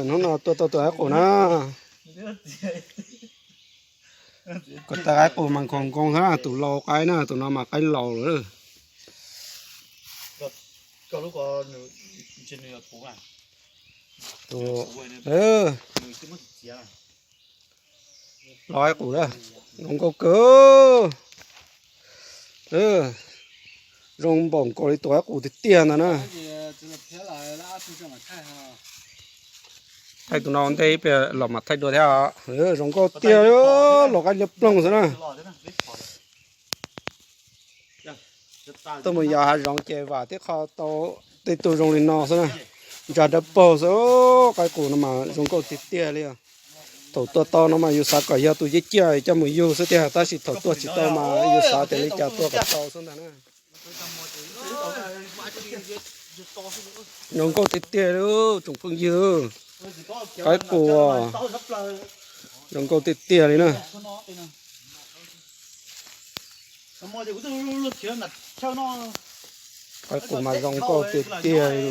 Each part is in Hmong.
Hnub no tua tau tus qaib qus na. Koj tus qaib qus mas nkhaus nkoos xwb na, tus lau qaib na, tus no mas qaib laus lawm. Tus, lau qaib qus na, zoo nkauj kawg. Zoo npaum nkaus li tus qaib qus tiag tiag ntag na. Thaij tus no ntej ib pliag los mam thaij dua thiab. Zoo nkauj tiag li, lau qaib liab ploog xwb na. Tuaj mus yos hav zoov ces vam tib qho tau tej tug zoo li no xwb na. Ntsa dawb paug xwb, qaib qus no mas zoo nkauj tiag tiag li. Thaum tua tau no mas yus xav kom yog tus ciaj ciaj coj mus yug xwb tiag, tab sis thaum tua tsis tau mas yus xav tias li cas tua kom tau xwb ntag na. Zoo nkauj tiag tiag li tsoom phooj ywg. Qaib qus zoo nkauj tiag tiag li na. Qaib qus mas zoo nkauj tiag tiag li.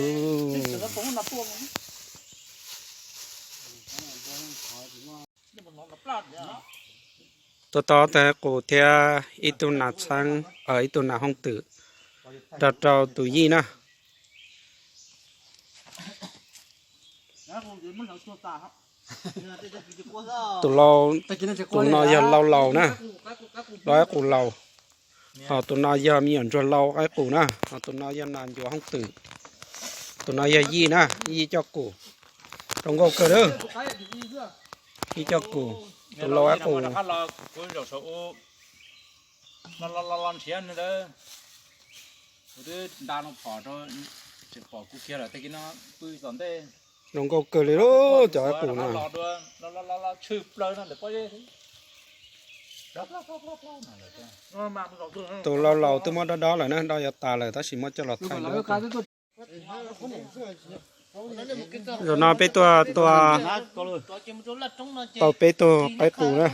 Tua tau tus qaib qus thiab ib tug nas txheeb, ib tug nas hooj twm, rau rau tus yij na. Tus lau, tus no yog lau laus na, lau qaib qus laus. Ho tus no yog me nyuam ntsuag lau qaib qus na, ho tus no yog nas ncuav hooj twm. Tus no yog yij na, yij coj qus. Zoo nkauj kawg lawm. Yij coj qus, tus lau qaib qus. Zoo nkauj kawg li lauj, cov qaib qus no. Tus lau laus twb muab dob dob lawm na, dob yuav tas lawm tab sis muab coj los thaij dua. Zaum no peb tuaj tua tau peb tug qaib qus na.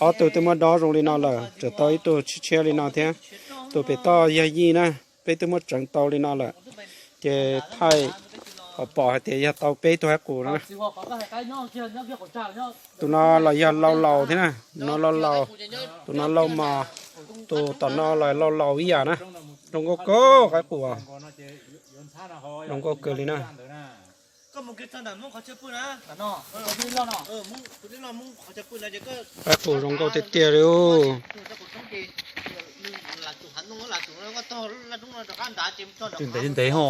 Ob tug twb muab dob zoo li no lawm, tseem tau ib tug tshiab tshiab li no thiab. Tus pem toj yog yij na, peb twb muab tseev tau li no lawm. Ces thaij kom pom hais tias yog tau peb tug qaib qus no na. Tus no los yog lau laus thiab na, tus no lau laus, tus no lau mos, tus tom no los lau laus ib yam na. Zoo nkauj kawg qaib qus, zoo nkauj kawg li na. Qaib qus zoo nkauj tiag tiag li. Ntev ntev ho.